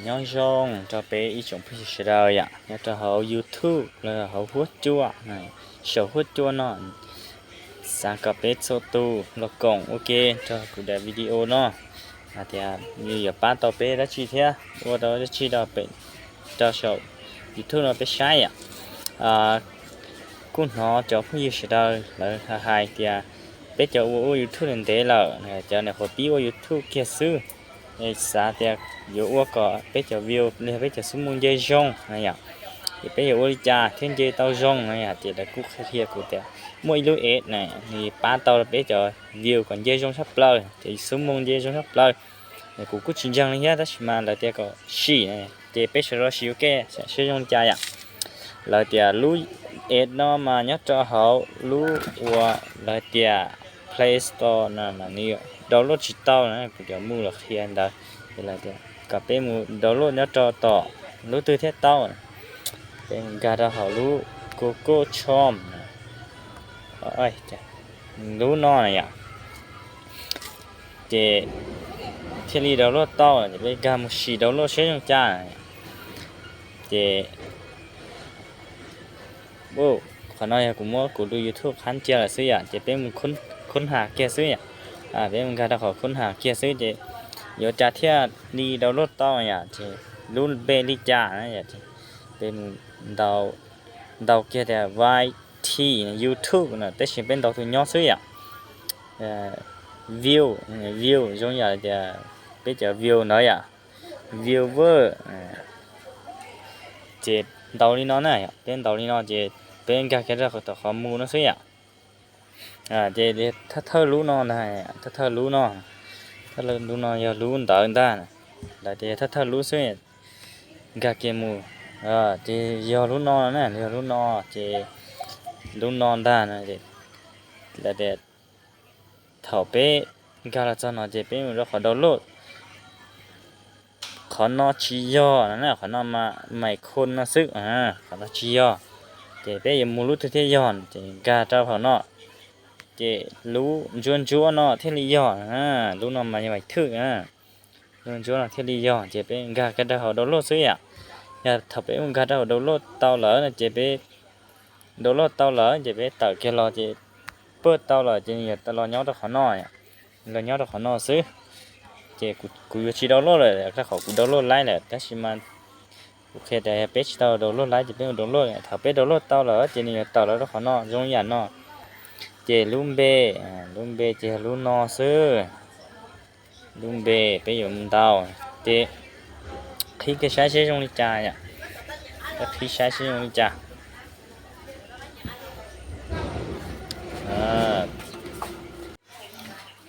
Nyob zoo rau peb ib tsoom phooj ywg sawv daws yom, nyob rau hauv YouTube los hauv huab cua, saum huab cua no, xav kom peb txhua tus los koom ua ke rau kuv daim video no, hais tias yuav pab tau peb dab tsi thiab ua tau dab tsi rau pem, rau saum YouTube no peb saib yom. Kuj hnov cov phooj ywg sawv daws lawv hais tias peb cov ua ua YouTube ntev lawm, cov nyuam qhuav pib ua YouTube kiag xwb, xav tias yuav ua kom peb cov view los yog peb cov xub moo nce zoo na yom, ces peb yuav ua li cas thiaj nce tau zoo na yom. Ces lawv kuj qhia kuv tias muaj ib lub app na, nws pab tau peb cov view kom nce zoo tshaj plaws, ces xub moo nce zoo tshaj plaws. Kuv kuj tsis ntseeg li thiab, tab sis mas lawv tias kom sim, ces peb sawv daws sim ua ke saib zoo li cas yom. Lawv tias lub app no mas nyob rau hauv lub uas lawv tias Play Store no mas nws download tsis tau na, kuv cov mus los qhia ntawd, ces lawv tias kom peb mus download nyob rau tom lub twg thiaj tau. Peb mus nkag rau hauv lub Google Chrome, lub no na yom, ces thiaj li download tau, ces peb nkag mus sim download seb zoo cas. Ces qhov no yog kuv muab kuv lub YouTube qhab cia lawm xwb yom, ces peb mus khub has kiag xwb yom. Peb mus nkag rau qhov khub has kiag xwb ces yuav cas thiaj li download tau yom, ces lub npe li cas na yom, peb mus ntaus kiag tias Y T YouTube no, tab sis peb ntaus tus nyob xwb yom. View, view zoo yam tias peb cov view ntawd yom, viewer. Ces ntaus li no na, peb ntaus li no ces peb nkag kiag rau tom qhov mus no xwb yom. Ces thawj thawj lub no ntag, thawj thawj lub no, thawj lub no yog lub ntawd ntag, lawv tias yog thawj thawj lub xwb. Nkag kiag mus, ces yog lub no na, yog lub no, ces lub no ntag, lawv tias thaum peb nkag los txog no ces peb mus rau qhov download. Qhov no tsis yog no na, qhov no mas maim khon no xwb, qhov no tsis yog. Ces peb yuav mus lub twg thiaj yog, ces nkag rau hauv no, ces lub ntsuab ntsuab no thiaj li yog, lub no mas yog maim thwj, lub ntsuab no thiaj li yog, ces peb nkag kiag rau hauv download xwb yom. Yog thaum peb mus nkag rau hauv download tau lawm no ces peb download tau lawm ces peb tawm kiag los ces pab tau lawm ces nws yuav los nyob rau qhov no, los nyob rau qhov no xwb. Ces kuv yuav tsis download lawm, rau qhov kuv download laib lawm, tab sis mas kuv qhia tias peb tsis tau download laib ces peb mus download. Thaum peb download tau lawm ces nws yuav tawm los rau qhov no zoo yam no. Ces lub npe, lub npe ces yog lub no xwb. Lub npe peb yuav mus ntaus, ces qhib kiag saib seb zoo li cas yom. Qhib saib seb zoo li cas.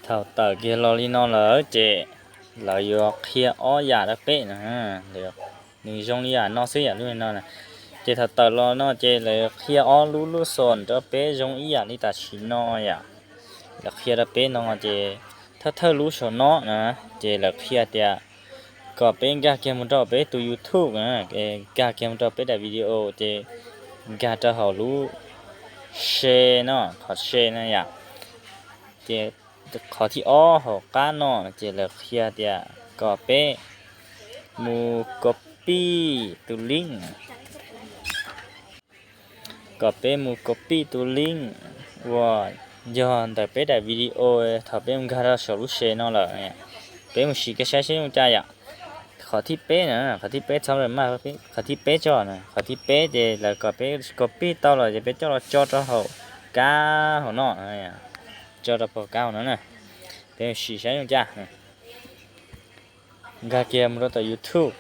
Thaum tawm kiag los li no lawm ces lawv yuav qhia ob yam rau peb no. Nws zoo li yam no xwb yam lub no. Ces thaum tawm los no ces lawv qhia ob lub lub xom rau peb zoo ib yam li tam sim no yom. Lawv qhia rau peb no ces thawj thawj lub saum no na, ces lawv qhia tias kom peb nkag kiag mus rau peb tus YouTube, nkag kiag mus rau peb daim video ces nkag rau hauv lub share no, qhov share no yom. Ces qhov thib ob hauv qab no ces lawv qhia tias kom peb mus copy tus link, kom peb mus copy tus link uas yog ntawm peb daim video thaum peb mus nkag rau saum lub share no lawm. Peb mus sim kiag saib seb zoo cas yom. Qhov thib peb na, qhov thib peb txhob maj, qhov thib peb tso na, qhov thib peb ces lawv kom peb copy tau lawm ces peb coj los tso rau hauv kab hauv no, tso rau hauv kab hauv no na. Peb sim saib zoo cas. Nkag kiag mus rau tom YouTube.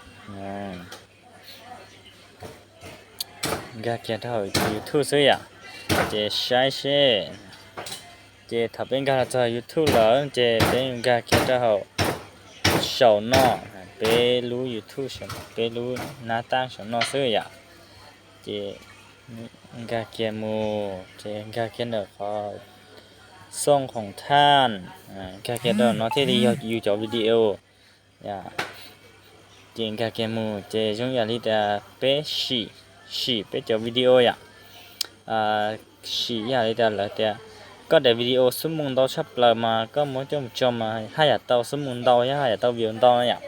Nkag kiag rau hauv YouTube xwb yom. Ces saib seb. Ces thaum peb nkag los txog YouTube lawm ces peb nkag kiag rau hauv saum no, peb lub YouTube, peb lub nab tab saum no xwb yom. Ces nkag kiag mus ces nkag kiag ntawm qhov xooj khoom thaj, nkag kiag rau no thiaj li yog yus cov video. Ces nkag kiag mus ces zoo yam li tias peb sim, sim peb cov video yom. Sim yam li tias lawv tias koj daim video xub moo ntau tshaj plaws mas koj muab coj mus tso mas haj yam tau xub moo ntau thiab haj yam tau view ntau na yom.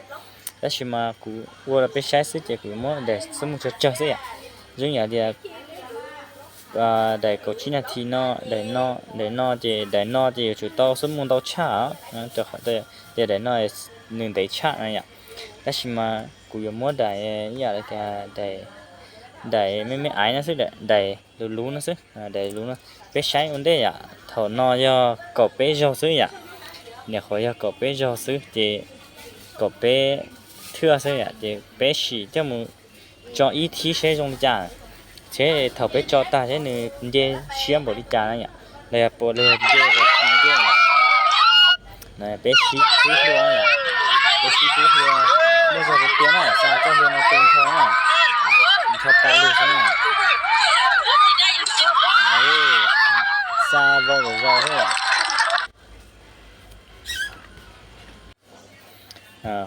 Tab sis mas kuv ua rau peb saib xwb ces kuv muab daim xuab mooj tsawg tsawg xwb yom. Zoo yam tias daim kaum tsib nas this no, daim no, daim no ces daim no ces yuav tsum tau xuab mooj ntau tshaj, rau qhov tias daim no nws ntev tshaj na yom. Tab sis mas kuv yuav muab daim ib yam li tias daim me me aiv no xwb, daim luv luv no xwb, daim luv no. Peb saib ua ntej yom, thaum no yog kaum peb zaug xwb yom. Nyuam qhuav yog kaum peb zaug xwb ces kaum peb thwj xwb yom, ces peb sim coj mus tso ib thib seb zoo li cas, seb thaum peb tso tag seb nws nce siab npaum li cas na yom, los yog puas los yog nce los tsis nce. Peb sib tub hlua, peb sib tub hlua, muaj zog tiag tiag na, xa txoj hlua no tu nrho na, nrho tas lug xwb na. Xa vau zom zaws xwb.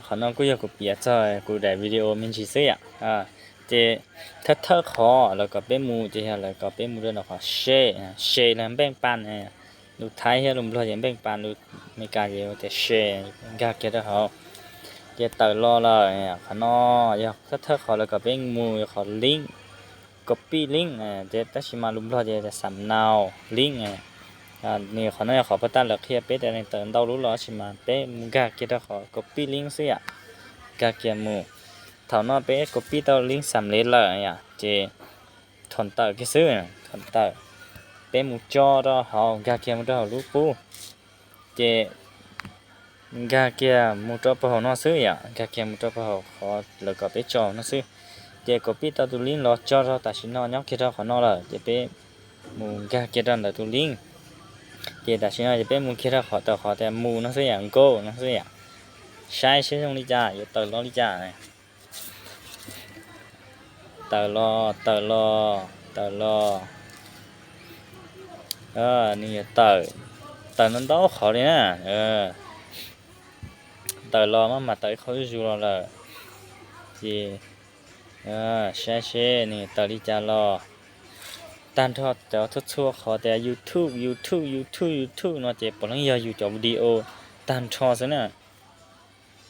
Qhov no kuj yog kuv piav txog kuv daim video me ntsis xwb yom. Ces thawj thawj qhov lawv kom peb mus ces yog lawv kom peb mus rau qhov se, se los npeej pas, lus Thaib thiab lus Nplog ces npeej pas, lus Amelikas ces tias se, nkag kiag rau hauv. Ces tawm los lawm, qhov no yog thawj thawj qhov lawv kom peb mus, yog qhov link, copy link, ces tab sis mas lus Nplog ces xam nau link. Nws qhov no yog qhov puag ta lawv qhia peb tias nws tawm ntau lub los tab sis mas peb mus nkag kiag rau qhov copy link xwb yom, nkag kiag mus. Thaum no peb copy tau link xam lev lawm yom, ces thaum tawm kiag xwb, thaum tawm peb mus tso rau hauv, nkag kiag mus rau hauv lub qub, ces nkag kiag mus rau puag hauv no xwb yom, nkag kiag mus rau puag hauv qhov lawv kom peb tso no xwb. Ces copy tau tus link los tso rau tam sim no nyob kiag rau qhov no lawm, ces peb mus nkag kiag rau ntawm tus link. Ces tam sim no ces peb mus kiag rau qhov tawm qhov tias mus no xwb yom, go no xwb yom. Saib seb zoo li cas, yuav tawm los li cas. Tawm los, tawm los, tawm los. Nws yuav tawm, tawm ntau ntau qhov li na. Tawm los maj mam tawm ib qho zuj zus los lawm. Ces saib seb nws yuav tawm li cas los. Tag nrho cov txhua txhua qhov tias YouTube, YouTube, YouTube, YouTube no ces puav leej yog yus cov video tag nrho xwb na.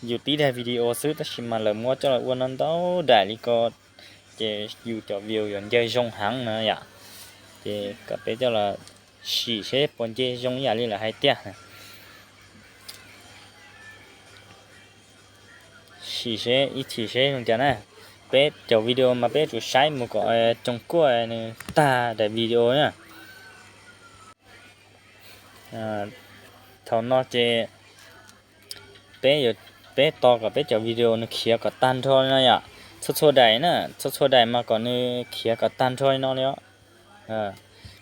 Yus tib daim video xwb tab sis mas lawv muab coj los ua no ntau daim li ko, ces yus cov view yuav nce zoo heev na yom. Ces kom peb coj los sim seb puas nce zoo ib yam li lawv hais tiag. Sim seb ib chim seb zoo cas na. Peb cov video mas peb yuav tsum saib mus kom coom kuaj nws tag daim video na. Thaum no ces peb, peb tos kom peb cov video nws khiav kom tag nrho li no yom. Txhua txhua daim na, txhua txhua daim mas kom nws khiav kom tag nrho li no li os.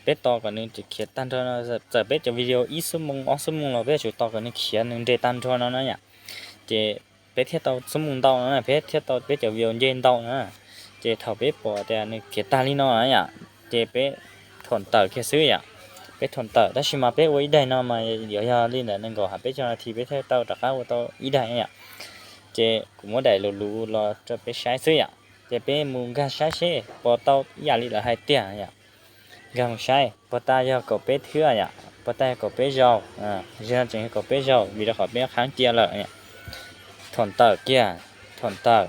Peb tos kom nws khiav tag nrho no, txawm peb cov video ib xuab moos ob xuab moos los peb yuav tsum tos kom nws khiav nws nres tag nrho no na yom. Ces peb thiaj tau xuab moos ntau no, peb thiaj tau peb cov video nce ntau no. Ces thaum peb pom tias nws khiav tag li no na yom, ces peb thaum tawm kiag xwb yom. Peb thaum tawm tab sis mas peb ua ib daim no mas yuav yog li ntawm nees nkaum hais peb caug nas this peb thiaj tau rov qab ua tau ib daim yom. Ces kuv muab daim luv luv los rau peb saib xwb yom. Ces peb mus nkag saib seb puas tau ib yam li lawv hais tiag yom. Nkag mus saib puag ta yog kaum peb thwb yom, puag ta yog kaum peb zaug, zaum no tseem yog kaum peb zaug vim rau qhov peb qhab cia lawm. Thaum tawm kiag, thaum tawm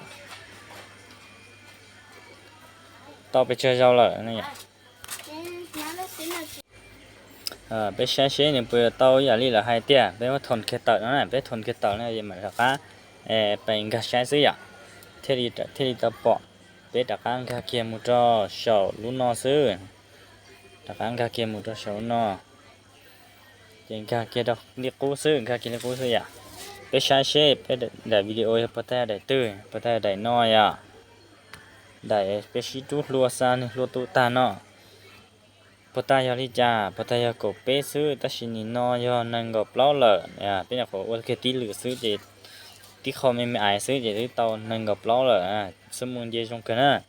tau pes tsawg zaus lawm. Peb saib seb nws puas tau ib yam li lawv hais tiag, peb muab thaum kiag tawm no na, peb thaum kiag tawm no es mam rov qab peb nkag saib xwb yom, thiaj li tau pom. Peb rov qab nkag kiag mus rau saum lub no xwb, rov qab nkag kiag mus rau saum lub no. Ces nkag kiag rau li qub xwb, nkag kiag li qub xwb yom. Peb saib seb peb daim video yog puag ta yog daim twg, puag ta yog daim no yom. Daim peb sib rub hlua xa nws hlua tu tag no, puag ta yog li cas, puag ta yog kaum peb xwb tab sis nim no yog nees nkaum plaub lawm. Peb nyuam qhuav ua kiag tib lwm xwb ces tib qho me me aiv xwb ces twb tau nees nkaum plaub lawm. Xuab moos nce zoo kawg na.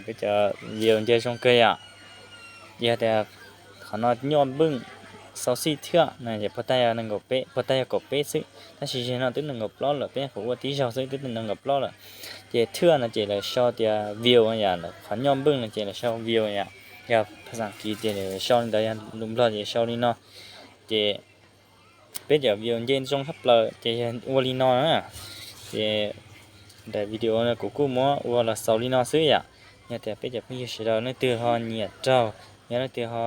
Peb cov video nce zoo kawg yom. Yog tias qhov no nyoj npwj xau xij thiab no ces puag ta yog nees nkaum peb, puag ta yog kaum peb xwb tab sis zaum no twb nees nkaum plaub lawm, peb nyuam qhuav ua tib zaug xwb twb nees nkaum plaub lawm. Ces thiab no ces lawv sau tias view yom, qhov nyoj npwj no ces lawv sau view yom. Yog phas xas kiv ces lawv sau li ntawd, yog lus Nplog ces sau li no. Ces peb cov view nce zoo tshaj plaws ces yog ua li no na. Ces Daim video no kuv kuj muab ua los xaus li no xwb yom. Yog tias peb cov phooj ywg sawv daws leej twg ho nyiam raug, yog leej twg ho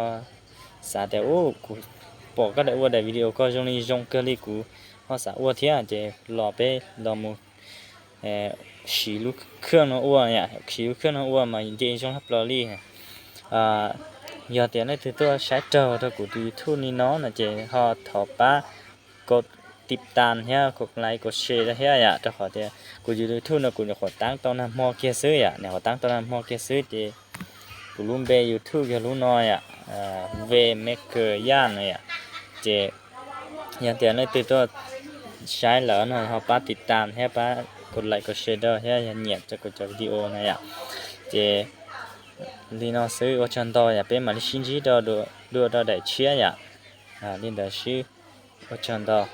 xav tias u, kuv pom koj daim ua daim video ko zoo li zoo kawg li kuv ho xav ua thiab ces los peb los mus siv lub khaj no ua yom, siv lub khaj no ua mas nce zoo tshaj plaws li. Yog tias leej twg tuaj saib raug rau kuv tus YouTube li no no ces ho thov pab kov tiv tas thiab kov like kov share thiab yom, rau qhov tias kuv tus YouTube no kuv nyuam qhuav tab tau nag hmo kiag xwb yom, nyuam qhuav tab tau nag hmo kiag xwb ces kuv lub npe YouTube yog lub no yom, V Maker Yaj no yom. Ces yog tias leej twg tuaj saib lawm no ho pab tiv tas thiab pab kov like kov share thiab yog nyiam rau kuv cov video no yom. Ces li no xwb, ua tsaug ntau yom, peb mam li sib ntsib rau dua rau daim tshiab yom. Li ntawd xwb, ua tsaug ntau.